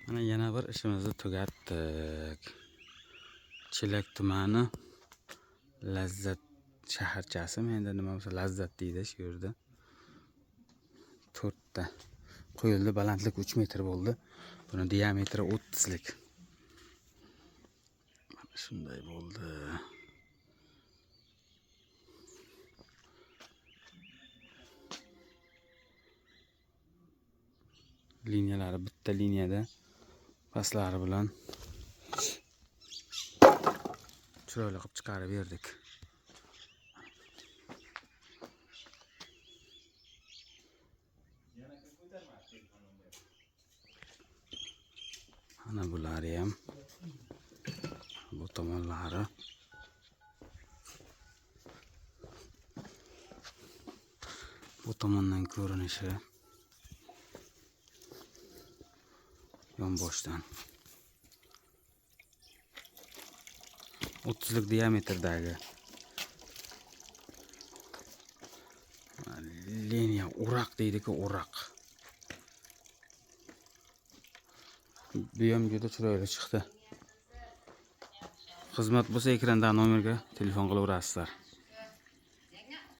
Mana yana bir ishimizni tugatdik. Chelak tumani Lazzat shaharchasimi endi nima bo'lsa Lazzat deydi shu yerda. 4 ta qo'yildi, balandlik 3 metr bo'ldi. Buni diametri 30lik. Mana shunday bo'ldi. Liniyalari bitta liniyada pastlari bilan chiroyli qilib chiqarib berdik. Mana bulari ham bu tomonlari. Bu tomondan ko'rinishi yonboshdan. 30lik diametrdagi liniya, o'roq deydi-ku, o'roq. Bu ham juda chiroyli chiqdi. Xizmat bo'lsa ekrandagi nomerga telefon qilaverasizlar.